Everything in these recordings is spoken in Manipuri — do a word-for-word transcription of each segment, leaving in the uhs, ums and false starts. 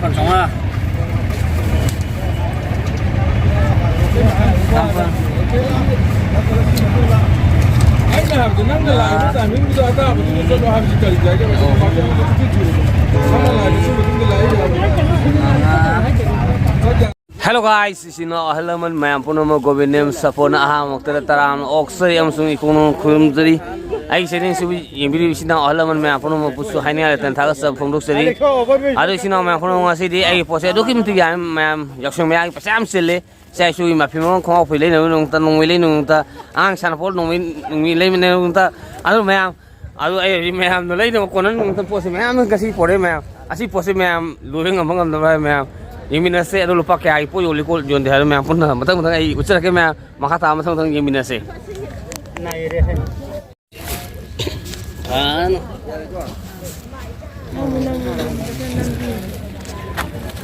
ꯆꯃꯥꯄꯟ ꯆꯥꯝꯃꯉꯥ꯫ ꯑꯩꯅ ꯍꯥꯏꯕꯗꯤ ꯅꯪꯅ ꯂꯥꯛꯏꯕ timingꯗꯨꯗ ꯑꯇꯥꯕꯗꯨꯗ ꯆꯠꯂꯣ ꯍꯥꯏꯕꯁꯤ ꯀꯔꯤ ꯀꯥꯏꯒꯦ? ꯃꯇꯝ ꯈꯔ ꯂꯥꯛꯏꯕ ꯁꯤ ꯃꯇꯨꯡꯗ ꯂꯥꯛꯏ ꯌꯥꯕ꯫ Hello guys, ꯏꯆꯤꯟ ꯏꯅꯥꯎ ꯑꯍꯜ ꯂꯃꯟ ꯃꯌꯥꯝ ꯄꯨꯝꯅꯃꯛ ꯒꯣꯕꯤꯟꯗꯦꯝ ꯁꯥꯐꯣꯅ ꯑꯍꯥꯟꯕ ꯃꯛꯇꯗ ꯇꯔꯥꯝꯅ ꯑꯣꯛꯆꯔꯤ ꯑꯃꯁꯨꯡ ꯏꯀꯣꯛ ꯅꯣꯡ ꯈꯨꯔꯨꯝꯖꯔꯤ꯫ ꯑꯩꯒꯤ channelꯁꯤꯕꯨ ꯌꯦꯡꯕꯤꯔꯤꯕ ꯏꯆꯤꯟ ꯏꯅꯥꯎ ꯑꯍꯜ ꯂꯃꯟ ꯃꯌꯥꯝ ꯄꯨꯝꯅꯃꯛꯄꯨꯁꯨ ꯍꯥꯏꯅꯤꯡꯉꯥꯏ ꯂꯩꯇꯅ ꯊꯥꯒꯠꯆꯕ ꯐꯣꯡꯗꯣꯛꯆꯔꯤ꯫ ꯑꯗꯣ ꯏꯆꯤꯟ ꯏꯅꯥꯎ ꯃꯌꯥꯝ ꯄꯨꯝꯅꯃꯛ, ꯉꯁꯤꯗꯤ ꯑꯩꯒꯤ ꯄꯣꯠꯁꯦ ꯑꯗꯨꯛꯀꯤ ꯃꯇꯤꯛ ꯌꯥꯝꯃꯤ ꯃꯌꯥꯝ꯫ ꯌꯥꯎꯁꯪ ꯃꯌꯥꯒꯤ ꯄꯩꯁꯥ ꯌꯥꯝ ꯆꯤꯜꯂꯤ꯫ ꯏꯆꯥ ꯏꯁꯨꯒꯤ ꯃꯐꯤ ꯃꯔꯣꯟ, ꯈꯣꯡꯒ꯭ꯔꯥꯎ ꯐꯨꯔꯤꯠ ꯂꯩꯅꯕꯒꯤꯗꯃꯛꯇ, ꯅꯣꯡꯃꯩ ꯂꯩꯅꯕꯒꯤꯗꯃꯛꯇ, ꯑꯉꯥꯡ ꯁꯥꯟꯅꯄꯣꯠ ꯅꯣꯡꯃꯩ, ꯅꯣꯡꯃꯩ ꯂꯩꯅꯕꯒꯤꯗꯃꯛꯇ, ꯑꯗꯨ ꯃꯌꯥꯝ, ꯑꯗꯨ ꯑꯩ ꯍꯧꯖꯤꯛ ꯃꯌꯥꯝꯅ ꯂꯩꯅꯕ ꯀꯣꯟꯅꯅꯕꯒꯤꯗꯃꯛꯇ ꯄꯣꯠꯁꯦ ꯃꯌꯥꯝ ꯉꯁꯤ ꯄꯣꯔꯛꯑꯦ ꯃꯌꯥꯝ꯫ ꯑꯁꯤ ꯄꯣꯠꯁꯦ ꯃꯌꯥꯝ ꯂꯣꯏꯕ ꯉꯝꯕ ꯉꯝꯗꯕ ꯍꯥꯏꯕ ꯃꯌꯥꯝ ꯌꯦꯡꯃꯤꯟꯅꯁꯦ꯫ ꯑꯗꯣ ꯂꯨꯄꯥ ꯀꯌꯥꯒꯤ ꯄꯣꯠ ꯌꯣꯜꯂꯤ, ꯀꯣ-, ꯌꯣꯟꯗꯦ ꯍꯥꯏꯕ ꯃꯌꯥꯝ ꯄꯨꯟꯅ ꯃꯊꯪ ꯃꯊꯪ ꯑꯩ ꯎꯠꯆꯔꯛꯀꯦ ꯃꯌꯥꯝ꯫ ꯃꯈꯥ ꯇꯥꯕ ꯃꯊꯪ ꯃꯊꯪ ꯌꯦꯡꯃꯤꯟꯅꯁꯦ꯫ ꯐꯖꯅ꯫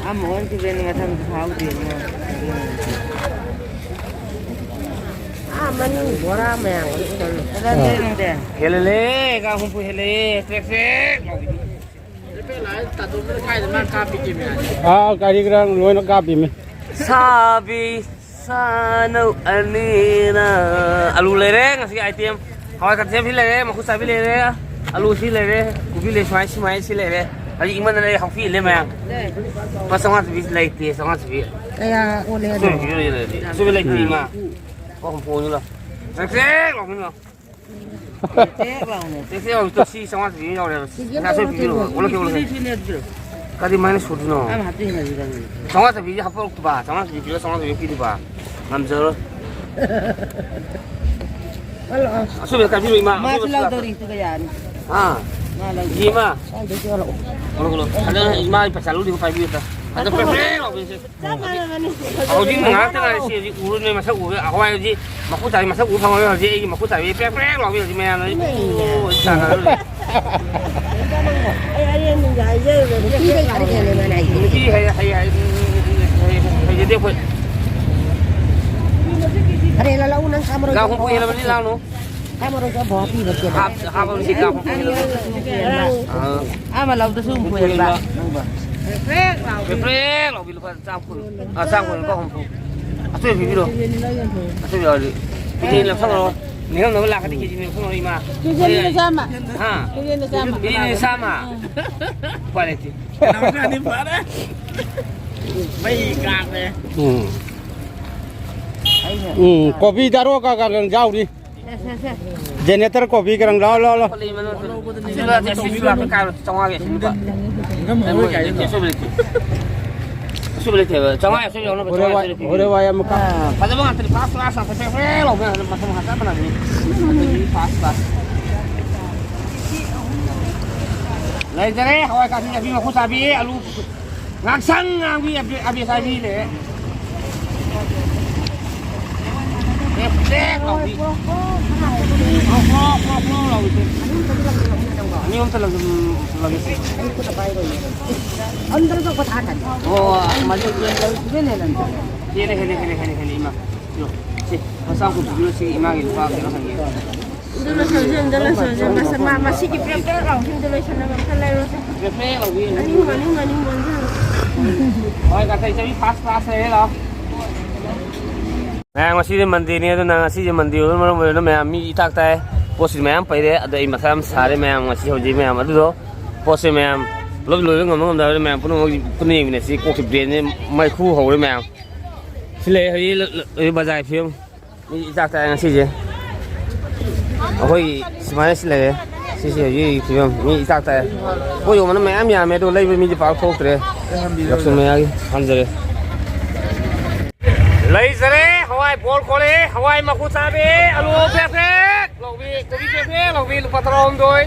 ꯑꯃ ꯑꯣꯟꯈꯤꯕꯅꯤ ꯃꯊꯪ ꯐꯥꯎꯗꯦ꯫ ꯑꯥ, ꯃꯅꯨꯡ ꯕꯣꯔꯥ ꯃꯌꯥꯝ ꯑꯗꯨ ꯆꯠꯂꯨ꯫ ꯀꯗꯥꯏꯗꯩ ꯅꯪꯗꯤ? ꯍꯦꯜꯂꯦ, ꯀꯥ ꯍꯨꯝꯐꯨ ꯍꯦꯜꯂꯦ, ꯇ꯭ꯔꯦꯛ ꯇ꯭ꯔꯦꯛ ꯂꯥꯎꯕꯤꯗꯨ꯫ ꯑꯥ, ꯒꯥꯔꯤ ꯒ꯭ꯔꯥꯡ ꯂꯣꯏꯅ ꯀꯥꯞꯄꯤꯃꯤ꯫ ꯁꯥꯕꯤ ꯁꯥꯅꯧ ꯑꯅꯤꯅ꯫ ꯑꯂꯨ ꯂꯩꯔꯦ ꯉꯁꯤꯒꯤ item꯫ ꯍꯋꯥꯏ ꯀꯥꯊꯦꯝ ꯁꯤ ꯂꯩꯔꯦ, ꯃꯀꯨ ꯆꯥꯕꯤ ꯂꯩꯔꯦ, ꯑꯂꯨ ꯁꯤ ꯂꯩꯔꯦ, ꯀꯣꯕꯤ ꯂꯩ, ꯁꯨꯃꯥꯏ, ꯁꯨꯃꯥꯏ ꯁꯤ ꯂꯩꯔꯦ꯫ ꯍꯧꯖꯤꯛ ꯏꯃꯥꯅ ꯂꯩ ꯍꯥꯎꯄꯤ ꯏꯜꯂꯦ ꯃꯌꯥꯝ꯫ ꯂꯨꯄꯥ ꯆꯥꯝꯃꯉꯥ ꯆꯞꯄꯤ ꯂꯩꯇꯦ, ꯆꯥꯝꯃꯉꯥ ꯆꯞꯄꯤ꯫ ꯀꯌꯥ ꯑꯣꯜꯂꯦ ꯍꯥꯏꯅꯣ? ꯑꯆꯣꯏꯕꯤ ꯂꯩꯔꯗꯤ꯫ ꯑꯆꯣꯏꯕꯤ ꯂꯩꯇꯦ ꯏꯃꯥ꯫ ꯂꯨꯄꯥ ꯍꯨꯝꯐꯨ ꯑꯣꯟꯁꯤꯜꯂꯣ꯫ Check check ꯂꯥꯎꯕꯤꯅꯣ꯫ ꯇꯦꯛ ꯂꯥꯎꯅꯦ꯫ ꯇꯦꯛ ꯇꯦꯛ ꯂꯥꯎꯕꯤꯗꯣ ꯁꯤ ꯆꯥꯝꯃꯉꯥ ꯆꯞꯄꯤ ꯌꯥꯎꯔꯦ ꯍꯥꯏꯕ꯫ ꯁꯤ ꯁꯤꯒꯤ ꯉꯥ ꯑꯆꯣꯏꯕꯤ ꯄꯤꯕꯤꯔꯣ꯫ ꯑꯃ ꯑꯣꯜꯂꯛꯀꯦ, ꯑꯣꯜꯂꯛꯀꯦ꯫ ꯁꯤꯗꯤ ꯁꯤꯗꯤ ꯅꯠꯇ꯭ꯔꯣ? ꯀꯗꯤ ꯃꯥꯏꯅ ꯁꯨꯗꯣꯏꯅꯣ? ꯑꯃ ꯍꯥꯞꯆꯤꯟꯈ꯭ꯔꯁꯤ ꯀꯩꯅꯣ꯫ ꯆꯥꯝꯃꯉꯥ ꯆꯞꯄꯤꯁꯦ ꯍꯥꯞꯄꯛꯇꯕ꯫ ꯆꯥꯝꯃꯉꯥ ꯆꯞꯄꯤ ꯄꯤꯔꯣ, ꯆꯥꯝꯃꯉꯥ ꯆꯞꯄꯤ ꯄꯤꯗꯕ꯫ ꯉꯝꯖꯔꯣꯏ꯫ ꯍꯜꯂꯣ꯫ ꯑꯆꯣꯏꯕ ꯀꯥꯕꯤꯔꯣ, ꯏꯃꯥ꯫ ꯃꯥꯁꯨ ꯑꯆꯣꯏꯕ ꯂꯧꯗꯣꯔꯤ, ꯑꯗꯨꯒ ꯌꯥꯅꯤ꯫ ꯍꯥ? ꯃꯥ ꯂꯧꯗꯣꯔꯤ꯫ ꯏꯃꯥ꯫ ꯁ꯭ꯋꯥꯏꯗꯩ ꯆꯦꯜꯂꯛꯑꯣ꯫ Hello, hello. ꯍꯜꯂꯣ, ꯏꯃꯥ, ꯄꯩꯁꯥ ꯂꯧꯗꯣꯏꯕ ꯄꯥꯏꯕꯤꯌꯨ ꯑꯝꯇ꯫ ꯑꯗ ꯄ꯭ꯔꯦ ꯄ꯭ꯔꯦ ꯂꯥꯎꯕꯤꯁꯦ꯫ ꯆꯞ ꯃꯥꯟꯅꯕꯅꯤ꯫ ꯍꯧꯖꯤꯛ ꯉꯥꯏꯍꯥꯛꯇ ꯉꯥꯏꯔꯤ, ꯁꯤ ꯍꯧꯖꯤꯛ ꯎꯔꯣꯏ, ꯅꯣꯏ ꯃꯁꯛ ꯎꯔꯣꯏ꯫ ꯍꯋꯥꯏ ꯍꯧꯖꯤꯛ ꯃꯈꯨꯠ ꯆꯥꯕꯤ ꯃꯁꯛ ꯎ ꯐꯪꯉꯔꯣꯏ ꯍꯧꯖꯤꯛ꯫ ꯑꯩꯒꯤ ꯃꯈꯨꯠ ꯆꯥꯕꯤ ꯄ꯭ꯔꯦꯛ ꯄ꯭ꯔꯦꯛ ꯂꯥꯎꯕꯤ ꯍꯧꯖꯤꯛ ꯃꯌꯥꯝꯅ꯫ ꯏꯃꯩ꯫ ꯎ, ꯆꯥꯟꯅꯔꯣꯏ꯫ ꯑꯩ ꯑꯔꯦꯝꯕꯗ ꯍꯥꯏꯖꯔꯨꯔꯗꯤ ꯅꯨꯄꯤ ꯂꯩ ꯈꯔ ꯍꯦꯜꯂꯦ ꯃꯥꯅ ꯍꯥꯏꯁꯦ꯫ ꯅꯨꯄꯤ ꯍꯩ-, ꯍꯩ-, ꯍꯩ-, ꯍꯩꯖꯗꯦ ꯑꯩꯈꯣꯏ꯫ ꯐꯔꯦ, ꯂꯥꯛꯎ, ꯅꯪ ꯁꯥ ꯃꯔꯣꯏ ꯂꯥꯛ ꯍꯨꯝꯐꯨ ꯍꯦꯜꯂꯕꯅꯤ, ꯂꯥꯛꯅꯨ꯫ ꯁꯥ ꯃꯔꯣꯏꯁꯨ ꯑꯝꯐꯥꯎ ꯍꯥꯞꯄꯤꯕ ꯅꯠꯇꯦ꯫ ꯍꯥꯞ-, ꯍꯥꯞꯄꯕꯅꯤ, ꯂꯥꯛ ꯍꯨꯝꯐꯨ ꯍꯦꯜꯂꯕꯅꯤ꯫ ꯑꯥ꯫ ꯑꯥ, ꯃꯂꯧꯗꯁꯨ ꯍꯨꯝꯐꯨ ꯍꯦꯟꯕ꯫ ꯄ꯭ꯔꯦꯛ ꯄ꯭ꯔꯦꯛ ꯂꯥꯎꯕꯤ ꯂꯨꯄꯥ ꯆꯥꯝ ꯀꯨꯟ꯫ ꯑꯥ, ꯆꯥꯝ ꯀꯨꯟ, ꯂꯨꯄꯥ ꯍꯨꯝꯐꯨ꯫ ꯑꯆꯣꯏꯕ ꯄꯤꯕꯤꯔꯣ꯫ ꯑꯆꯣꯏꯕ ꯌꯥꯎꯔꯗꯤ꯫ ꯀꯦꯖꯤ ꯂꯧꯁꯜꯂꯣ꯫ ꯅꯤꯡꯉꯝꯅꯕ ꯂꯥꯛꯀꯅꯤ, ꯀꯦꯖꯤ ꯂꯧꯁꯜꯂꯣ, ꯏꯃꯥ꯫ ꯀꯦꯖꯤ ꯑꯅꯤꯗ ꯆꯥꯝꯃ꯫ ꯍꯥ? ꯀꯦꯖꯤ ꯑꯅꯤꯗ ꯆꯥꯝꯃ꯫ ꯀꯦꯖꯤ ꯑꯅꯤꯗ ꯆꯥꯝꯃ꯫ ꯎꯝ꯫ ꯎꯄꯥꯏ ꯂꯩꯇꯦ꯫ ꯅꯥꯎꯆꯥꯗꯤ ꯐꯔꯦ꯫ ꯃꯩ ꯀꯥꯞꯄꯦ꯫ ꯎꯝ꯫ ꯎꯝ, ꯀꯣꯕꯤ ꯗꯥꯔꯣꯒ ꯀ-, ꯀ-, ꯌꯥꯎꯔꯤ꯫ ꯁꯦ, ꯁꯦ, ꯁꯦ꯫ ꯖꯦꯅꯦꯇꯔ ꯀꯣꯕꯤ ꯀꯔꯪ ꯂꯥꯎ, ꯂꯥꯎ, ꯂꯥꯎ꯫ ꯑꯁꯤꯗ ꯂꯥꯛꯇꯦ, ꯑꯁꯤꯁꯨ ꯂꯥꯛꯇꯦ, ꯀꯥꯏꯔꯣ? ꯆꯥꯝꯃꯉꯥꯒꯤ ꯑꯁꯤꯗ ꯂꯨꯄꯥ꯫ ꯉꯝꯃꯔꯣꯏ ꯀꯥꯏꯗꯩꯅꯣ꯫ ꯑꯁꯨꯕ ꯂꯩꯇꯦ꯫ ꯑꯁꯨꯕ ꯂꯩꯇꯦꯕ꯫ ꯆꯥꯝꯃꯉꯥ ꯑꯁꯨꯕ ꯌꯥꯎꯅꯕ ꯍꯣꯔꯦꯟ ꯆꯥꯝꯃꯉꯥ ꯋꯥꯏ, ꯑꯁꯨꯕ ꯂꯩꯇꯦ꯫ ꯍꯣꯔꯦꯟ ꯋꯥꯏ ꯑꯃꯨꯛꯀ꯫ ꯐꯖꯕ ꯉꯥꯛꯇꯅꯤ, ꯐꯥꯔꯁ ꯀ꯭ꯂꯥꯁ ꯉꯥꯛꯇ, ꯐ꯭ꯔꯦ ꯐ꯭ꯔꯦ ꯂꯥꯎꯕ ꯉꯥꯛꯇꯅꯤ, ꯃꯇꯝ ꯉꯥꯛꯇ ꯐꯅꯕꯅꯤ꯫ ꯑꯗꯨꯗꯤ ꯐꯥꯔꯁ ꯀ꯭ꯂꯥꯁ꯫ ꯂꯩꯖꯔꯦ, ꯍꯋꯥꯏ ꯀꯥꯕꯤ ꯆꯥꯕꯤ, ꯃꯈꯨꯠ ꯆꯥꯕꯤ, ꯑꯂꯨ꯫ ꯉꯥꯛꯁꯪ ꯉꯥꯡꯕꯤ ꯑꯕꯦ-, ꯑꯕꯦ ꯁꯥꯕꯤ ꯂꯩꯔꯦ꯫ ꯄ꯭ꯔꯦꯛ ꯄ꯭ꯔꯦꯛ ꯂꯥꯎꯕꯤ꯫ ꯄ꯭ꯔꯣꯛ ꯄ꯭ꯔꯣꯛ ꯄ꯭ꯔꯣꯛ ꯄ꯭ꯔꯣꯛ ꯂꯥꯎꯕꯤ꯫ ꯑꯅꯤ ꯑꯍꯨꯝꯇ ꯂꯪ-, ꯂꯪꯒꯦ꯫ ꯑꯣ, ꯃꯗꯨ ꯍꯦꯜꯂꯦ, ꯍꯦꯜꯂꯦ, ꯍꯦꯜꯂꯦ, ꯍꯦꯜꯂꯦ, ꯏꯃꯥ꯫ ꯌꯣ, ꯁꯤ, ꯃꯆꯥ ꯑꯃꯈꯛ ꯄꯨꯕꯤꯔꯣ, ꯁꯤ ꯏꯃꯥꯒꯤ ꯂꯨꯄꯥ ꯀꯩꯅꯣ ꯍꯪꯒꯦ꯫ ꯑꯗꯨ ꯂꯣꯏꯁꯜꯂꯁꯤ, ꯑꯝꯇ ꯂꯣꯏꯁꯜꯂꯁꯤ꯫ ꯃꯁ-, ꯃꯥ-, ꯃꯁꯤꯒꯤ ꯄ꯭ꯔꯦꯛ ꯄ꯭ꯔꯦꯛ ꯂꯥꯎꯕꯁꯤꯡꯗꯣ ꯂꯣꯏꯁꯜꯂꯒ ꯑꯝꯇ ꯂꯩꯔꯨꯁꯦ꯫ ꯄ꯭ꯔꯦꯛ ꯄ꯭ꯔꯦꯛ ꯂꯥꯎꯕꯤ꯫ ꯃꯅꯤꯡ, ꯃꯅꯤꯡ, ꯃꯅꯤꯡ ꯑꯣꯟꯁꯤꯜꯂꯨ꯫ ꯍꯣꯏ, ꯉꯁꯥꯏ ꯆꯍꯤ ꯐꯥꯔꯁ ꯀ꯭ꯂꯥꯁ ꯂꯩꯔꯦ, ꯂꯥꯛꯑꯣ꯫ ꯃꯌꯥꯝ, ꯉꯁꯤꯗꯤ ꯃꯟꯗꯦꯅꯤ, ꯑꯗꯨꯅ ꯉꯁꯤꯁꯦ ꯃꯟꯗꯦ ꯑꯣꯏꯕꯅ ꯃꯔꯝ ꯑꯣꯏꯗꯨꯅ ꯃꯌꯥꯝ ꯃꯤ ꯏꯇꯥꯛ ꯇꯥꯏ꯫ ꯄꯣꯠꯁꯤ ꯃꯌꯥꯝ ꯄꯩꯔꯦ, ꯑꯗꯣ ꯑꯩ ꯃꯊꯥ ꯌꯥꯝ ꯁꯥꯔꯦ ꯃꯌꯥꯝ, ꯉꯁꯤ ꯍꯧꯖꯤꯛ ꯃꯌꯥꯝ꯫ ꯑꯗꯨꯗꯣ ꯄꯣꯠꯁꯦ ꯃꯌꯥꯝ ꯄꯨꯂꯞ ꯂꯣꯏꯕ ꯉꯝꯕ ꯉꯝꯗꯕ ꯃꯌꯥꯝ ꯄꯨꯝꯅꯃꯛ ꯄꯨꯟꯅ ꯌꯦꯡꯃꯤꯟꯅꯁꯤ꯫ ꯀꯣꯛꯁꯤ ꯕ꯭ꯔꯦꯟꯁꯦ ꯃꯩꯈꯨ ꯍꯧꯔꯦ ꯃꯌꯥꯝ꯫ ꯁꯤ ꯂꯩ ꯍꯧꯖꯤꯛ ꯂ-, ꯂ-, ꯕꯖꯥꯔꯒꯤ ꯐꯤꯕꯝ꯫ ꯃꯤ ꯏꯇꯥꯛ ꯇꯥꯏ ꯉꯁꯤꯁꯦ꯫ ꯑꯩꯈꯣꯏꯒꯤ ꯁꯨꯃꯥꯏꯅ ꯁꯤ ꯂꯩꯔꯦ꯫ ꯁꯤꯁꯤ ꯍꯧꯖꯤꯛ ꯐꯤꯕꯝ꯫ ꯃꯤ ꯏꯇꯥꯛ ꯇꯥꯏ꯫ ꯄꯣꯠ ꯌꯣꯟꯕꯅ ꯃꯌꯥꯝ ꯌꯥꯝꯃꯦ, ꯑꯗꯣ ꯂꯩꯕ ꯃꯤꯗꯤ ꯄꯥꯛ ꯊꯣꯛꯇ꯭ꯔꯦ꯫ ꯂꯧꯁꯤꯟ ꯃꯌꯥꯒꯤ ꯍꯟꯖꯔꯦ꯫ ꯂꯩꯖꯔꯦ꯫ ꯍꯋꯥꯏ ꯕꯣꯜ ꯈꯣꯂꯦ꯫ ꯍꯋꯥꯏ ꯃꯀꯨ ꯆꯥꯕꯤ꯫ ꯑꯂꯨ ꯄꯦꯠ ꯄꯦꯠ ꯂꯧꯕꯤ꯫ ꯀꯣꯕꯤ ꯄꯦꯠ ꯄꯦꯠ ꯂꯧꯕꯤ꯫ ꯂꯨꯄꯥ ꯇꯔꯥꯍꯨꯝꯗꯣꯏ꯫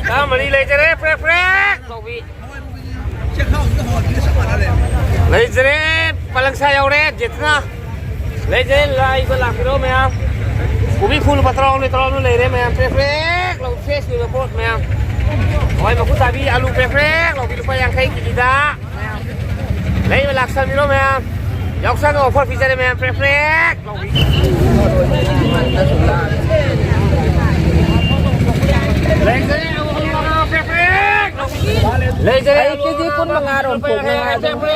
ꯇꯔꯥꯃꯔꯤ ꯂꯩꯖꯔꯦ꯫ ꯄ꯭ꯔꯦꯛ ꯄ꯭ꯔꯦꯛ ꯂꯧꯕꯤ꯫ ꯂꯩꯖꯔꯦ꯫ ꯄꯥꯂꯪꯁꯥ ꯌꯧꯔꯦ꯫ ꯖꯦꯊꯅ꯫ ꯂꯩꯖꯔꯦ, ꯂꯥꯛꯏꯕ ꯂꯥꯛꯄꯤꯔꯣ ꯃꯌꯥꯝ꯫ ꯀꯣꯕꯤ ꯐꯨꯜ ꯂꯨꯄꯥ ꯇꯔꯥꯍꯨꯝꯗꯣꯏ, ꯇꯔꯥꯍꯨꯝꯗꯣꯏ ꯂꯩꯔꯦ ꯃꯌꯥꯝ꯫ ꯄ꯭ꯔꯦꯛ ꯄ꯭ꯔꯦꯛ ꯂꯧ, ꯐ꯭ꯔꯦꯁ ꯑꯣꯏꯕ ꯄꯣꯠ ꯃꯌꯥꯝ꯫ ꯍꯋꯥꯏ ꯃꯀꯨ ꯆꯥꯕꯤ, ꯑꯂꯨ ꯄ꯭ꯔꯦꯛ ꯄ꯭ꯔꯦꯛ ꯂꯧꯕꯤ ꯂꯨꯄꯥ ꯌꯥꯡꯈꯩ ꯀꯦꯖꯤꯗ꯫ ꯂꯩꯕ ꯂꯥꯛꯁꯟꯕꯤꯔꯣ ꯃꯌꯥꯝ꯫ ꯌꯥꯎꯁꯪ ꯑꯣꯐꯔ ꯄꯤꯖꯔꯦ ꯃꯌꯥꯝ꯫ ꯄ꯭ꯔꯦꯛ ꯄ꯭ꯔꯦꯛ ꯂꯧꯕꯤ꯫ ꯂꯩꯖꯔꯦ, ꯄ꯭ꯔꯦꯛ ꯄ꯭ꯔꯦꯛ ꯂꯧꯕꯤ꯫ ꯂꯩꯖꯔꯦ, ꯑꯩ ꯀꯦꯖꯤ ꯀꯨꯟ ꯃꯉꯥ ꯔꯣꯝ ꯄ꯭ꯔꯦꯛ ꯄ꯭ꯔꯦꯛ ꯂꯧꯕꯤ꯫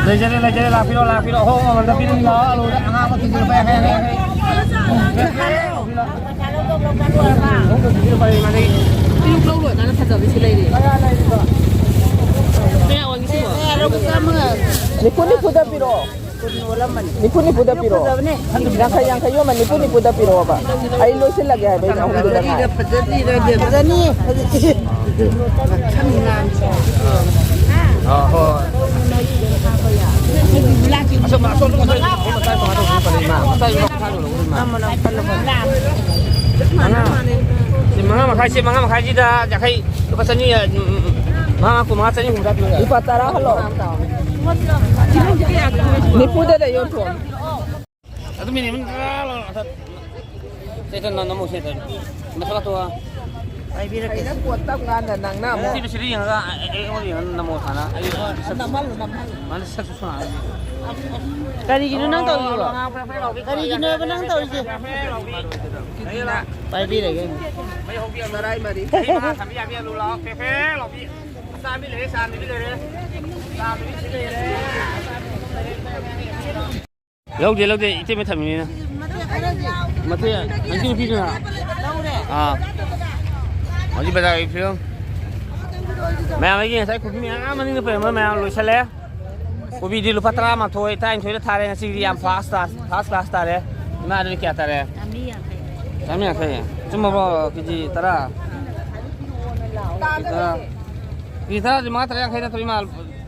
ꯂꯩꯖꯔꯦ, ꯂꯩꯖꯔꯦ, ꯂꯥꯛꯄꯤꯔꯣ, ꯂꯥꯛꯄꯤꯔꯣ꯫ ꯑꯍꯣꯡꯕ ꯃꯃꯜꯗ ꯄꯤꯔꯤꯕ ꯑꯂꯨꯗ ꯑꯉꯥꯡꯕ ꯀꯦꯖꯤ ꯂꯨꯄꯥ ꯌꯥꯡꯈꯩ, ꯌꯥꯡꯈꯩ, ꯌꯥꯡꯈꯩ꯫ ꯄꯤꯔꯨꯛ ꯂꯧ ꯂꯣꯏꯔꯀꯥꯟꯗ ꯐꯖꯕꯁꯤ ꯂꯩꯔꯤ꯫ ꯀꯌꯥ ꯑꯣꯟꯒꯦ ꯁꯤꯕꯣ? ꯅꯤꯐꯨ ꯅꯤꯐꯨꯗ ꯄꯤꯔꯛꯑꯣ꯫ ꯅꯤꯐꯨ ꯅꯤꯐꯨꯗ ꯄꯤꯔꯛꯑꯣ꯫ ꯌꯥꯡꯈꯩ ꯌꯥꯡꯈꯩ ꯌꯣꯟꯕ ꯅꯤꯐꯨ ꯅꯤꯐꯨꯗ ꯄꯤꯔꯛꯑꯣꯕ꯫ ꯑꯩ ꯂꯣꯏꯁꯤꯜꯂꯒꯦ ꯍꯥꯏꯕ ꯑꯩꯅ ꯑꯍꯨꯝꯗꯨꯗ ꯉꯥꯏ꯫ ꯐꯖꯅꯤ, ꯐꯖꯅꯤ꯫ ꯑꯥ, ꯍꯣꯏ, ꯍꯣꯏ꯫ ꯑꯁꯣꯝ, ꯑꯁꯣꯝ, ꯑꯁꯣꯝ, ꯑꯁꯣꯝ, ꯃꯆꯥ ꯃꯉꯥ ꯇꯧꯕꯗꯨꯅ ꯐꯅꯤ, ꯏꯃꯥ꯫ ꯃꯆꯥ ꯃꯉꯥ ꯇꯧꯕꯗꯨꯅ ꯐꯅꯤ, ꯏꯃꯥ꯫ ꯃꯉꯥ꯫ ꯁꯤ ꯃꯉꯥ ꯃꯈꯥꯏ, ꯁꯤ ꯃꯉꯥ ꯃꯈꯥꯏꯁꯤꯗ ꯌꯥꯡꯈꯩ, ꯂꯨꯄꯥ ꯆꯅꯤ, ꯎꯝ, ꯎꯝ, ꯎꯝ꯫ ꯃꯉꯥ, ꯀꯨꯟꯃꯉꯥ, ꯆꯅꯤ ꯍꯨꯝꯐꯨꯇꯔꯥ ꯄꯤꯔꯣ꯫ ꯂꯨꯄꯥ ꯇꯔꯥ ꯍꯜꯂꯣ꯫ ꯅꯤꯐꯨꯗ ꯂꯩꯌꯣ, ꯊꯣ꯫ ꯑꯗꯨ ꯃꯤꯅꯤꯠ ꯑꯃ ꯁꯦ ꯇ ꯅ-, ꯅꯝꯃꯣ ꯁꯦ ꯇ꯫ ꯃꯊꯛ ꯀꯥꯊꯣꯛꯑꯣ꯫ ꯄꯥꯏꯕꯤꯔꯛꯀꯦ꯫ ꯑꯩꯅ ꯄꯣꯠ ꯇꯞ ꯀꯥꯟꯗ ꯅꯪꯅ ꯑꯃꯨꯛ ꯁꯤꯗ, ꯁꯤꯗ ꯌꯦꯡꯉꯒ, ꯑ, ꯑ, ꯑꯩꯉꯣꯟꯗ ꯌꯦꯡꯉꯒ ꯅꯝꯃꯣ ꯁꯥꯅ꯫ ꯑꯩ ꯅꯝꯍꯜꯂꯨ, ꯅꯝꯍꯜꯂꯨ꯫ ꯃꯥꯅ ꯁꯛꯁꯨ ꯁꯥꯅ꯫ ꯀꯔꯤꯒꯤꯅꯣ ꯅꯪ ꯇꯧꯔꯤꯕꯣ? ꯀꯔꯤꯒꯤꯅꯣꯕ ꯅꯪ ꯇꯧꯔꯤꯁꯦ? ꯄꯥꯏꯕꯤꯔꯒꯦ꯫ ꯃꯩ ꯍꯧꯕꯤ ꯑꯃ꯫ ꯇꯔꯥꯏ ꯃꯔꯤ꯫ ꯃꯩ ꯃꯉꯥ ꯊꯥꯟꯕꯤ ꯌꯥꯕꯤ ꯑꯂꯨ ꯂꯥꯛꯑꯣ꯫ ꯐꯦ ꯐꯦ ꯂꯥꯎꯕꯤ꯫ ꯆꯥꯝꯃꯤ ꯂꯩꯔꯦ, ꯆꯥꯝꯃꯤꯕꯤ ꯂꯩꯔꯦ꯫ ꯆꯥꯝꯃꯤꯕꯤ ꯂꯩꯔꯦ꯫ ꯂꯧꯗꯦ, ꯂꯧꯗꯦ, ꯏꯇꯩꯃ ꯊꯝꯃꯤꯅꯤꯅ꯫ ꯃꯇꯦꯛ, ꯑꯟꯇꯤ ꯅꯨꯄꯤꯗꯨꯅ꯫ ꯑꯥ꯫ ꯍꯧꯖꯤꯛ ꯕꯖꯥꯔꯒꯤ ꯐꯤꯕꯝ꯫ ꯃꯌꯥꯝ ꯑꯩꯒꯤ ꯉꯁꯥꯏ ꯀꯣꯕꯤ ꯃꯌꯥꯝ ꯃꯅꯤꯡꯗ ꯄꯩꯔꯝꯕ ꯃꯌꯥꯝ ꯂꯣꯏꯁꯜꯂꯦ꯫ ꯀꯣꯕꯤꯗꯤ ꯂꯨꯄꯥ ꯇꯔꯥꯃꯥꯊꯣꯏ, ꯇꯔꯥꯅꯤꯊꯣꯏꯗ ꯊꯥꯔꯦ ꯉꯁꯤꯒꯤꯗꯤ, ꯌꯥꯝ ꯐꯥꯁ ꯇꯥ-, ꯐꯥꯁ ꯀ꯭ꯂꯥꯁ ꯇꯥꯔꯦ꯫ ꯏꯃꯥꯗꯨꯗꯤ ꯀꯌꯥ ꯇꯥꯔꯦ? ꯆꯥꯝꯃꯔꯤ ꯌꯥꯡꯈꯩ꯫ ꯆꯥꯝꯃꯔꯤ ꯌꯥꯡꯈꯩ꯫ ꯆꯨꯝꯃꯕ꯭ꯔꯣ? ꯀꯦꯖꯤ ꯇꯔꯥ? ꯀꯦꯖꯤ ꯇꯔꯥ꯫ ꯀꯦꯖꯤ ꯇꯔꯥꯗꯤ ꯃꯉꯥ ꯇꯔꯥ ꯌꯥꯡꯈꯩ ꯅꯠꯇ꯭ꯔꯣ, ꯏꯃꯥ?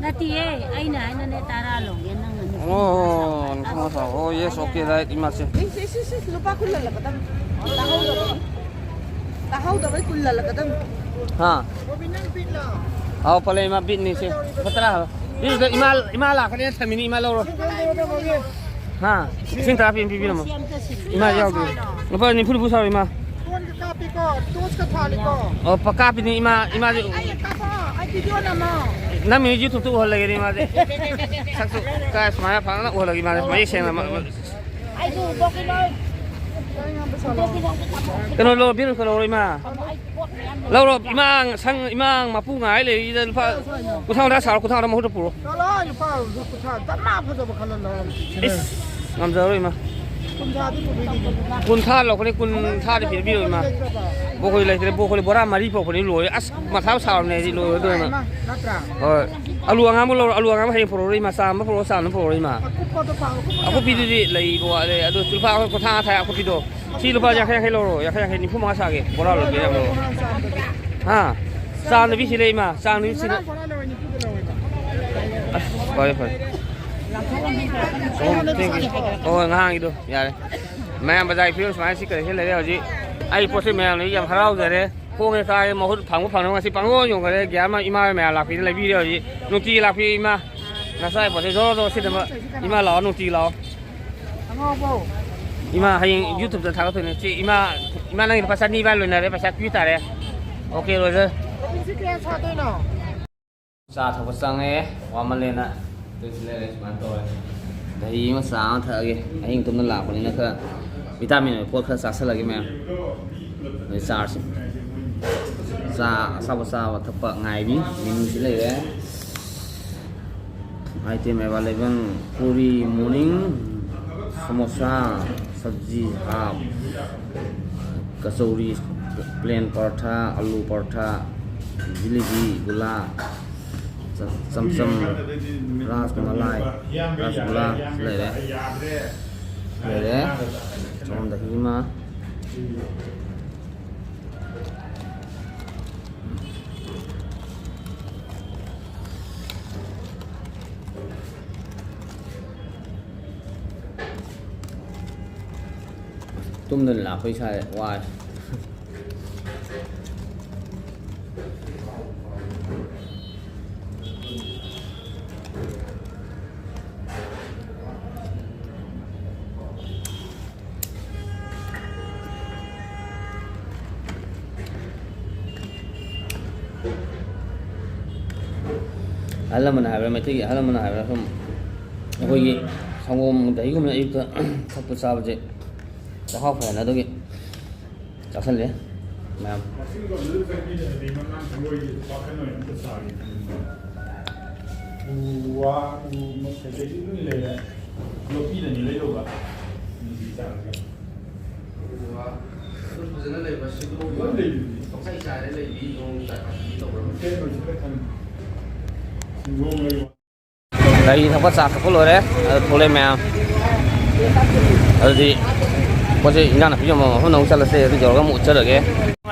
ꯅꯠꯇꯤꯌꯦ, ꯑꯩꯅ ꯍꯥꯏꯅꯅꯦ, ꯇꯔꯥ ꯂꯧꯒꯦ, ꯅꯪꯅ ꯅꯤꯐꯨ ꯑꯣ, ꯁꯥ꯫ ꯅꯤꯐꯨ ꯁꯥ꯫ ꯑꯣ, yes, okay, right, ꯏꯃꯥꯁꯦ꯫ ꯏꯁ, ꯏꯁ, ꯏꯁ, ꯏꯁ, ꯂꯨꯄꯥ ꯀꯨꯟ ꯂꯜꯂꯛꯀꯗꯕꯅꯤ꯫ ꯇꯥꯍꯧꯗꯕꯩ꯫ ꯇꯥꯍꯧꯗꯕꯩ ꯀꯨꯟ ꯂꯜꯂꯛꯀꯗꯕꯅꯤ꯫ ꯍꯥ? ꯕꯣꯕꯤ, ꯅꯪ ꯕꯤꯠꯂꯣ? ꯑꯥꯎ, ꯄꯜꯂꯦ ꯏꯃꯥ, ꯕꯤꯠꯅꯤ ꯁꯦ꯫ ꯂꯨꯄꯥ ꯇꯔꯥ ꯍꯥꯏꯕ꯫ ꯕꯤꯠꯇ ꯏꯃꯥ, ꯏꯃꯥ ꯂꯥꯛꯀꯅꯤ ꯊꯝꯃꯤꯅꯤ, ꯏꯃꯥ ꯂꯧꯔꯣ꯫ ꯍꯥ? ꯂꯤꯁꯤꯡ ꯇꯔꯥ ꯄꯤ ꯑꯃ ꯄꯤꯕꯤꯔꯝꯃꯣ꯫ ꯏꯃꯥ ꯌꯥꯎꯗꯦ꯫ ꯂꯨꯄꯥ ꯅꯤꯐꯨ ꯅꯤꯐꯨ ꯁꯥꯔꯣ ꯏꯃꯥ꯫ ꯐꯣꯟꯒ ꯀꯥꯞꯄꯤꯀꯣ, ꯇꯣꯔꯆꯀ ꯊꯥꯜꯂꯤꯀꯣ꯫ ꯑꯣ, ꯄ-, ꯀꯥꯞꯄꯤꯅꯤ ꯏꯃꯥ, ꯏꯃꯥꯁꯦ꯫ ꯑꯩ ꯀꯥꯞꯄꯣ, ꯑꯩ ꯚꯤꯗꯤꯑꯣ ꯅꯝꯃꯣ꯫ ꯅꯝꯃꯤ YouTube ꯇ ꯎꯍꯜꯂꯒꯦꯅꯦ ꯏꯃꯥꯁꯦ꯫ ꯁꯛꯁꯨ ꯀꯥꯏ ꯁꯨꯃꯥꯏꯅ ꯐꯖꯅ ꯎꯍꯜꯂꯒꯦ ꯏꯃꯥꯁꯦ, ꯃꯌꯦꯛ ꯁꯦꯡꯅ ꯃ-, ꯃ-, ꯑꯩꯁꯨ ꯎꯕꯣꯛꯀꯤ ꯂꯧ-, ꯎꯕꯣꯛꯀꯤ ꯂꯧ-, ꯀꯩꯅꯣ ꯂꯧꯔꯣ, ꯕꯤꯔꯨ ꯀꯩꯅꯣ ꯂꯧꯔꯣ ꯏꯃꯥ꯫ ꯂꯧꯔꯣ ꯏꯃꯥ, ꯁꯪ, ꯏꯃꯥ ꯃꯄꯨ ꯉꯥꯏ ꯂꯩꯔꯤꯗ ꯂꯨꯄꯥ ꯀꯨꯟꯊ꯭ꯥ ꯀꯨꯟꯊ꯭ꯥ ꯁꯥꯔꯣ, ꯀꯨꯟꯊ꯭ꯥ ꯀꯨꯟꯊꯥ ꯃꯍꯨꯠꯇ ꯄꯨꯔꯣ꯫ ꯆꯠꯂꯣ, ꯂꯨꯄꯥ ꯀꯨꯟꯊ꯭ꯥ ꯗꯃꯥ ꯐꯖꯕ ꯈꯜꯂ ꯂꯧꯔꯣ꯫ ꯏꯁ, ꯉꯝꯖꯔꯣꯏ ꯏꯃꯥ꯫ ꯀꯨꯟꯊ꯭ꯥꯗꯤ ꯄꯨꯕꯤꯒꯦ꯫ ꯀꯨꯟꯊ꯭ꯥ ꯂꯧꯔꯛꯀꯅꯤ, ꯀꯨꯟꯊ꯭ꯥꯗꯤ ꯄꯤꯕꯤꯔꯣ ꯏꯃꯥ꯫ ꯂꯩꯇ꯭ꯔꯕ? ꯕ꯭ꯔꯣꯀꯣꯂꯤ ꯂꯩꯇ꯭ꯔꯦ, ꯕ꯭ꯔꯣꯀꯣꯂꯤ ꯕꯣꯔꯥ ꯃꯔꯤ ꯄꯨꯔꯛꯄꯅꯤ ꯂꯣꯏꯔꯦ꯫ ꯑꯁ, ꯃꯊꯥ ꯁꯥꯔꯕꯅꯦ ꯑꯩꯗꯤ ꯂꯣꯏꯔꯗꯣꯏꯅ꯫ ꯅꯠꯇ꯭ꯔꯥ? ꯍꯣꯏ꯫ ꯑꯂꯨ ꯑꯉꯥꯡꯕ ꯂꯧꯔꯣ, ꯑꯂꯨ ꯑꯉꯥꯡꯕ ꯍꯌꯦꯡ ꯄꯨꯔꯛꯎꯔꯣ ꯏꯃꯥ, ꯆꯥꯝꯕ ꯄꯨꯔꯛꯑꯣ, ꯆꯥꯝꯕ ꯄꯨꯔꯛꯎꯔꯣ ꯏꯃꯥ꯫ ꯑꯀꯨꯞꯄꯗꯣ ꯄꯥꯝꯃꯦ, ꯑꯀꯨꯞꯄꯗꯣ ꯑꯀꯨꯞꯄꯤꯗꯨꯗꯤ ꯂꯩꯕ ꯋꯥꯠꯂꯦ, ꯑꯗꯣ ꯂꯨꯄꯥ ꯀꯨꯟꯊ꯭ꯥ ꯊꯥꯏ ꯑꯀꯨꯞꯄꯤꯗꯣ꯫ ꯁꯤ ꯂꯨꯄꯥ ꯌꯥꯡꯈꯩ ꯌꯥꯡꯈꯩ ꯂꯧꯔꯣ, ꯌꯥꯡꯈꯩ ꯌꯥꯡꯈꯩ, ꯅꯤꯐꯨ ꯃꯉꯥ ꯁꯥꯒꯦ, ꯕꯣꯔꯥ ꯂꯣꯏꯕꯤꯔꯝꯃꯣ꯫ ꯍꯥ? ꯆꯥꯝꯗꯕꯤ ꯁꯤ ꯂꯩ ꯏꯃꯥ, ꯆꯥꯝꯗꯕꯤ ꯁꯤ ꯂꯩ꯫ ꯑꯁ, ꯐꯔꯦ, ꯐꯔꯦ꯫ ꯑꯣ, thank you꯫ ꯍꯣꯏ, ꯍꯣꯏ, ꯉꯍꯥꯟꯒꯤꯗꯣ ꯌꯥꯔꯦ꯫ ꯃꯌꯥꯝ ꯕꯖꯥꯔꯒꯤ ꯐꯤꯕꯝ ꯁꯨꯃꯥꯏꯅ ꯁꯤ ꯀꯔꯤ ꯁꯤ ꯂꯩꯔꯦ ꯍꯧꯖꯤꯛ꯫ ꯑꯩ ꯄꯣꯠꯁꯤ ꯃꯌꯥꯝꯅ ꯌꯥꯝ ꯍꯔꯥꯎꯖꯔꯦ꯫ ꯍꯣꯡꯉꯦ ꯇꯥꯡꯉꯦ ꯃꯍꯨꯠ ꯐꯪꯕ ꯐꯪꯗꯕ ꯉꯁꯤ ꯄꯪꯌꯣꯟ ꯌꯣꯟꯈꯔꯦ꯫ ꯒ꯭ꯌꯥꯟ ꯑꯃ ꯏꯃꯥ ꯍꯣꯏ ꯃꯌꯥꯝ ꯂꯥꯛꯄꯤꯗꯅ ꯂꯩꯕꯤꯔꯦ ꯍꯧꯖꯤꯛ꯫ ꯅꯨꯡꯇꯤꯒꯤ ꯂꯥꯛꯄꯤ ꯏꯃꯥ꯫ ꯅꯆꯥꯒꯤ ꯄꯣꯠꯁꯦ ꯖꯣꯔꯣ ꯖꯣꯔꯣ ꯁꯤꯠꯅꯕ ꯏꯃꯥ ꯂꯥꯛꯑꯣ, ꯅꯨꯡꯇꯤꯒꯤ ꯂꯥꯛꯑꯣ꯫ ꯑꯉꯥꯎꯕꯧ꯫ ꯏꯃꯥ ꯍꯌꯦꯡ YouTube ꯇ ꯊꯥꯒꯠꯇꯣꯏꯅꯦ꯫ ꯆꯦ ꯏꯃꯥ, ꯏꯃꯥ ꯅꯪꯒꯤ ꯂꯨꯄꯥ ꯆꯅꯤ ꯏꯕꯥꯅꯤ ꯂꯣꯏꯅꯔꯦ, ꯄꯩꯁꯥ ꯄꯤ ꯇꯥꯔꯦ꯫ OK ꯂꯣꯏꯖꯔꯦ꯫ ꯀꯣꯐꯤꯁꯤ ꯀꯌꯥ ꯁꯥꯗꯣꯏꯅꯣ? ꯆꯥ ꯊꯛꯄ ꯆꯪꯉꯦ, ꯋꯥꯃꯜꯂꯦꯅ꯫ ꯑꯗꯨꯁꯨ ꯂꯩꯔꯦ, ꯁꯨꯃꯥꯏꯅ ꯇꯧꯔꯦ꯫ ꯗꯍꯤ ꯑꯃ, ꯆꯥ ꯑꯃ ꯊꯛꯑꯒꯦ꯫ ꯑꯍꯤꯡ ꯇꯨꯝꯅ ꯂꯥꯛꯄꯅꯤꯅ ꯈꯔ vitamin ꯑꯣꯏꯕ ꯄꯣꯠ ꯈꯔ ꯆꯥꯁꯤꯜꯂꯒꯦ ꯃꯌꯥꯝ꯫ ꯑꯗꯩ ꯆꯥꯔꯁꯤ꯫ ꯆꯥ ꯑꯁꯥꯕ ꯆꯥꯕ ꯊꯛꯄ ꯉꯥꯏꯔꯤ꯫ Menu ꯁꯤ ꯂꯩꯔꯦ꯫ Item available: puri, morning, samosa, sabji, half, kachori, plain paratha, aloo paratha, jalebi, gula, ꯆ-, ꯆꯝꯆꯝ, ꯔꯥꯁꯃꯂꯥꯏ, ꯔꯥꯁꯒꯨꯂꯥ ꯂꯩꯔꯦ꯫ ꯂꯩꯔꯦ꯫ ꯁꯣꯝꯗ ꯍꯤ ꯑꯃ꯫ ꯇꯨꯝꯗꯅ ꯂꯥꯛꯄ ꯏꯁꯥꯁꯦ ꯋꯥꯔꯦ꯫ ꯑꯍꯜ ꯂꯃꯟꯅ ꯍꯥꯏꯕ꯭ꯔꯥ, ꯃꯩꯇꯩꯒꯤ ꯑꯍꯜ ꯂꯃꯟꯅ ꯍꯥꯏꯕ꯭ꯔꯥ, ꯁꯨꯝ ꯑꯩꯈꯣꯏꯒꯤ ꯁꯪꯒꯣꯝ ꯗꯍꯤꯒꯨꯝꯕ ꯑꯌꯨꯛꯇ ꯊꯛꯄ ꯆꯥꯕꯁꯦ ꯆꯈꯥꯎ ꯐꯩ ꯍꯥꯏꯅ ꯑꯗꯨꯒꯤ ꯆꯥꯁꯜꯂꯦ ꯃꯌꯥꯝ꯫ ꯎ ꯋꯥ, ꯎ ꯀꯩꯀꯩꯗꯤ ꯂꯣꯏ ꯂꯩꯔꯦ꯫ ꯌꯣꯠꯄꯤꯗꯅꯤ ꯂꯩꯗꯧꯕ꯫ ꯎ ꯋꯥ ꯑꯗꯨꯝ ꯐꯖꯅ ꯂꯩꯕ, ꯁꯤꯡꯗꯣꯛꯄ ꯂꯣꯏ ꯂꯩꯕꯅꯤ꯫ ꯄꯪꯆꯥꯏ ꯆꯥꯏꯔ ꯂꯩꯕꯤ, ꯅꯣꯡ ꯇꯥꯔꯛꯄꯤ ꯇꯧꯕ꯭ꯔꯥ? ꯀꯩꯅꯣꯁꯤꯗ ꯈꯪꯉꯤ꯫ ꯁꯤꯡꯗꯣꯛ ꯂꯩꯕ꯫ ꯒꯥꯔꯤ ꯊꯛꯄ, ꯆꯥ ꯊꯛꯄ ꯂꯣꯏꯔꯦ꯫ ꯑꯗꯨ ꯊꯣꯛꯂꯛꯑꯦ ꯃꯌꯥꯝ꯫ ꯑꯗꯨꯗꯤ ꯄꯣꯠ ꯆꯩ, ꯏꯟꯖꯥꯡ ꯅꯥꯄꯤ ꯌꯣꯟꯕ ꯃꯐꯝꯗ ꯑꯃꯨꯛ ꯆꯠꯂꯁꯦ꯫ ꯑꯗꯨ ꯌꯧꯔꯒ ꯑꯃꯨꯛ ꯎꯠꯆꯔꯒꯦ꯫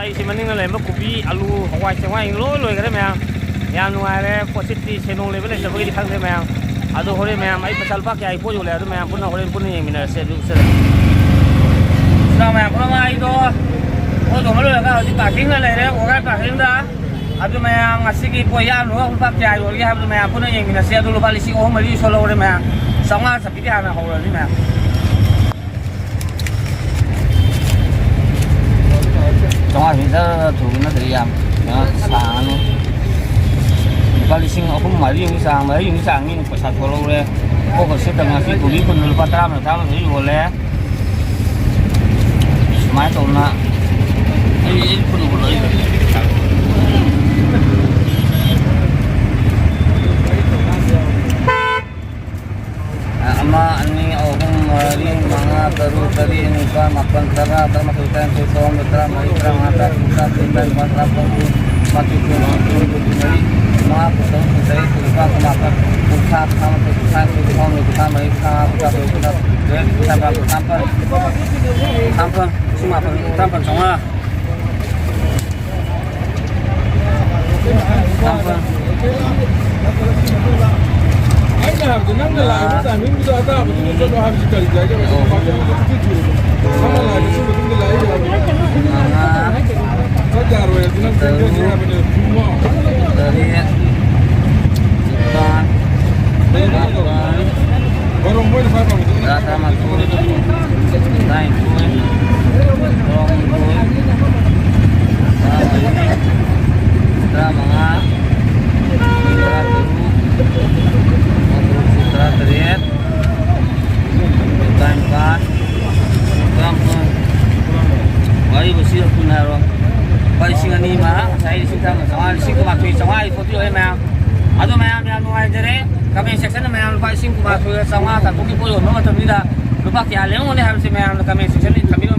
ꯑꯩꯁꯤ ꯃꯅꯤꯡꯗ ꯂꯩꯔꯝꯕ ꯀꯣꯕꯤ, ꯑꯂꯨ, ꯍꯋꯥꯏ ꯆꯦꯡꯋꯥꯏ ꯂꯣꯏ ꯂꯣꯏꯈ꯭ꯔꯦ ꯃꯌꯥꯝ꯫ ꯌꯥꯝ ꯅꯨꯡꯉꯥꯏꯔꯦ꯫ ꯄꯣꯠꯁꯤꯠꯇꯤ ꯁꯦꯟꯗꯣꯡ ꯂꯩꯕ ꯂꯩꯇꯕꯒꯤꯗꯤ ꯈꯪꯗꯦ ꯃꯌꯥꯝ꯫ ꯑꯗꯣ ꯍꯣꯔꯦꯟ ꯃꯌꯥꯝ ꯑꯩ ꯄꯩꯁꯥ ꯂꯨꯄꯥ ꯀꯌꯥꯒꯤ ꯄꯣꯠ ꯌꯣꯜꯂꯦ ꯑꯗꯨ ꯃꯌꯥꯝ ꯄꯨꯟꯅ ꯍꯣꯔꯦꯟ ꯄꯨꯟꯅ ꯌꯦꯡꯃꯤꯟꯅꯔꯁꯦ꯫ ꯑꯗꯨ ꯆꯠꯂꯁꯤ꯫ ꯏꯅꯥꯎ ꯃꯌꯥꯝ ꯄꯨꯝꯅꯃꯛ ꯑꯩꯗꯣ ꯄꯣꯠ ꯌꯣꯟꯕ ꯂꯣꯏꯔꯒ ꯍꯧꯖꯤꯛ ꯄꯥꯔꯀꯤꯡꯗ ꯂꯩꯔꯦ, ꯋꯥꯒꯥꯏ ꯄꯥꯔꯀꯤꯡꯗ꯫ ꯑꯗꯨ ꯃꯌꯥꯝ ꯉꯁꯤꯒꯤ ꯄꯣꯠ ꯌꯥꯝꯅꯕ ꯂꯨꯄꯥ ꯀꯌꯥ ꯌꯣꯜꯒꯦ ꯍꯥꯏꯕꯗꯨ ꯃꯌꯥꯝ ꯄꯨꯟꯅ ꯌꯦꯡꯃꯤꯟꯅꯁꯤ꯫ ꯑꯗꯨ ꯂꯨꯄꯥ ꯂꯤꯁꯤꯡ ꯑꯍꯨꯝ ꯃꯔꯤ ꯁꯣꯜꯍꯧꯔꯦ ꯃꯌꯥꯝ꯫ ꯆꯥꯝꯃꯉꯥ ꯆꯠꯄꯤꯗꯤ ꯍꯥꯟꯅ ꯍꯧꯔꯅꯤ ꯃꯌꯥꯝ꯫ ꯆꯥꯝꯃꯉꯥꯁꯤ ꯖꯔ ꯊꯨꯕ ꯅꯠꯇ꯭ꯔꯗꯤ ꯌꯥꯝ ꯀꯩꯅꯣ ꯁꯥꯡꯉꯅꯤ꯫ ꯂꯨꯄꯥ ꯂꯤꯁꯤꯡ ꯑꯍꯨꯝ ꯃꯔꯤꯃꯨꯛ ꯆꯥꯡ, ꯃꯔꯤꯃꯨꯛ ꯆꯥꯡ ꯃꯤꯅ ꯄꯩꯁꯥ ꯊꯣꯛꯍꯧꯔꯦ꯫ ꯄꯣꯠꯀ ꯁꯤꯠꯇ ꯉꯁꯤ ꯀꯣꯕꯤ ꯀꯨꯟ ꯂꯨꯄꯥ ꯇꯔꯥꯃꯥꯊꯣꯏ ꯇꯔꯥꯃꯥꯊꯣꯏ ꯌꯣꯜꯂꯦ꯫ ꯁꯨꯃꯥꯏꯅ ꯇꯧꯗꯅ ꯑꯩ, ꯑꯩ ꯈꯨꯠꯅ ꯍꯨꯜꯂꯛꯏꯕ꯫ ꯑꯃ, ꯑꯅꯤ, ꯑꯍꯨꯝ, ꯃꯔꯤ, ꯃꯉꯥ, ꯇꯔꯨꯛ, ꯇꯔꯦꯠ, ꯅꯤꯄꯥꯜ, ꯃꯥꯄꯜ, ꯇꯔꯥ, ꯇꯔꯥꯃꯥꯊꯣꯏ, ꯇꯔꯥꯅꯤꯊꯣꯏ, ꯇꯔꯥꯍꯨꯝꯗꯣꯏ, ꯇꯔꯥꯃꯔꯤ, ꯇꯔꯥꯃꯉꯥ, ꯇꯔꯥꯇꯔꯨꯛ, ꯇꯔꯥꯇꯔꯦꯠ, ꯇꯔꯥꯅꯤꯄꯥꯜ, ꯇꯔꯥꯃꯥꯄꯜ, ꯀꯨꯟ, ꯀꯨꯟꯃꯥꯊꯣꯏ, ꯀꯨꯟꯅꯤꯊꯣꯏ, ꯀꯨꯟꯃꯔꯤ, ꯀꯨꯟꯃꯉꯥ, ꯀꯨꯟꯇꯔꯨꯛ, ꯀꯨꯟꯇꯔꯦꯠ, ꯀꯨꯟꯅꯤꯄꯥꯜ, ꯀꯨꯟꯃꯥꯄꯜ, ꯀꯨꯟꯊ꯭ꯔꯥ, ꯀꯨꯟꯊ꯭ꯔꯥꯃꯥꯊꯣꯏ, ꯀꯨꯟꯊ꯭ꯔꯥꯅꯤꯊꯣꯏ, ꯀꯨꯟꯊ꯭ꯔꯥꯍꯨꯝꯗꯣꯏ, ꯀꯨꯟꯊ꯭ꯔꯥꯃꯔꯤ, ꯀꯨꯟꯊ꯭ꯔꯥꯃꯉꯥ, ꯀꯨꯟꯇꯔꯨꯛ, ꯀꯨꯟꯇꯔꯦꯠ, ꯀꯨꯟꯅꯤꯄꯥꯜ, ꯀꯨꯟꯃꯥꯄꯜ, ꯀꯨꯟꯃꯥꯄꯜ, ꯂꯤꯁꯤꯡ ꯃꯥꯄꯜ, ꯇꯔꯥꯃꯥꯄꯜ ꯆꯥꯝꯃꯉꯥ꯫ ꯇꯔꯥꯃꯥꯄꯜ꯫ ꯑꯩꯅ ꯍꯥꯏꯕꯗꯤ ꯅꯪꯅ ꯂꯥꯛꯏꯕ ꯇꯥꯏꯃꯤꯡꯗꯨꯗ ꯑꯇꯥꯕꯗꯨꯗ ꯆꯠꯂꯣ ꯍꯥꯏꯕꯁꯤ ꯀꯔꯤ ꯀꯥꯏꯒꯦ? ꯅꯪꯅ ꯂꯥꯛꯏꯕꯁꯤ ꯃꯇꯨꯡꯗ ꯂꯥꯛꯏ ꯍꯥꯏꯕ꯫ ꯃꯉꯥ꯫ ꯆꯠ ꯌꯥꯔꯣꯏ ꯍꯥꯏꯕꯗꯤ ꯅꯪ ꯆꯠꯀꯦ ꯍꯥꯏꯕꯅꯦ꯫ ꯇꯔꯨꯛ꯫ ꯇꯔꯦꯠ꯫ ꯅꯤꯄꯥꯜ꯫ ꯃꯥꯄꯜ꯫ ꯕꯥꯔꯣ ꯃꯣꯏꯅ ꯈ꯭ꯋꯥꯏ ꯄꯥꯝꯕꯗꯨꯅ ꯇꯔꯥ, ꯇꯔꯥꯃꯥꯊꯣꯏ꯫ ꯇꯔꯥꯅꯤꯊꯣꯏ꯫ ꯇꯔꯥꯍꯨꯝꯗꯣꯏ꯫ ꯇꯔꯥꯃꯔꯤ꯫ ꯇꯔꯥꯃꯉꯥ꯫ ꯇꯔꯥꯇꯔꯨꯛ꯫ ꯇꯔꯥꯇꯔꯦꯠ, ꯇꯔꯥꯅꯤꯄꯥꯟ, ꯇꯔꯥꯃꯥꯄꯟ, ꯋꯥꯔꯤꯕꯁꯤ ꯑꯩꯈꯣꯏꯅ ꯍꯥꯏꯔꯣ꯫ ꯂꯨꯄꯥ ꯂꯤꯁꯤꯡ ꯑꯅꯤ ꯑꯃ, ꯉꯁꯥꯏ ꯂꯤꯁꯤꯡ ꯇꯔꯥꯃꯉꯥ ꯆꯥꯝꯃꯉꯥ, ꯂꯤꯁꯤꯡ ꯀꯨꯟꯃꯥꯊꯣꯏ ꯆꯥꯝꯃꯉꯥ ꯐꯣꯇꯣ ꯌꯧꯔꯦ ꯃꯌꯥꯝ꯫ ꯑꯗꯣ ꯃꯌꯥꯝ ꯌꯥꯝ ꯅꯨꯡꯉꯥꯏꯖꯔꯦ꯫ Comment section ꯗ ꯃꯌꯥꯝ ꯂꯨꯄꯥ ꯂꯤꯁꯤꯡ ꯀꯨꯟꯃꯥꯊꯣꯏꯒ ꯆꯥꯝꯃꯉꯥ ꯇꯥꯊꯣꯛꯀꯤ ꯄꯣꯠ ꯌꯣꯟꯕ ꯃꯇꯝꯁꯤꯗ ꯂꯨꯄꯥ ꯀꯌꯥ ꯂꯦꯝꯃꯝꯒꯅꯤ ꯍꯥꯏꯕꯁꯦ ꯃꯌꯥꯝꯅ comment section ꯗ ꯊꯝꯕꯤꯔꯝꯃꯨ꯫